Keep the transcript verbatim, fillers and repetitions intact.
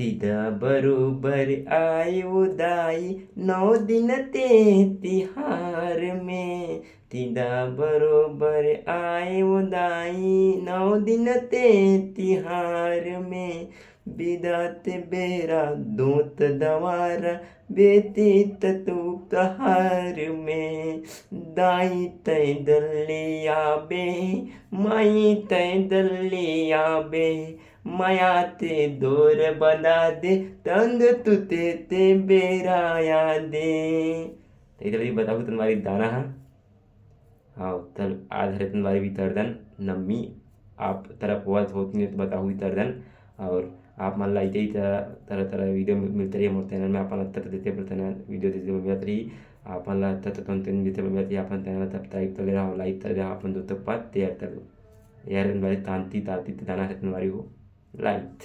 तिदा बरोबर आए वो दाई, नौ दिन ते तिहार में। तिदा बरोबर आए वो दाई, नौ दिन ते तिहार में। बिदा ते बेरा दोत दवारा, बेती त तू कहार में। दाई तै दल्ली आबे, माई तै दल्ली आबे, माया ते डोर बंधा दे, तंद तुते ते बेरा यादे। त इधर भी बताहू तन बारी दाना हा। हाँ, तल आधर तन बारी भी तरदन नम्मी आप तरफ होवत होत नहीं तो बताहू भी तरदन। और आप मन ला इतने ही तरह तरह तरह वीडियो मिलते रही मोर चैनल में। आप मन ला तक देते पर चैनल वीडियो देते मिलत रही। आप मन ला तक तक देते मिलत रही। आप मन चैनल सब्सक्राइब कर ले रहा, लाइक कर ले रहा, अपन दोस्तों के पास शेयर कर दो। यार इन बारी तांती तांती दाना है तुम्हारी वो लाइक।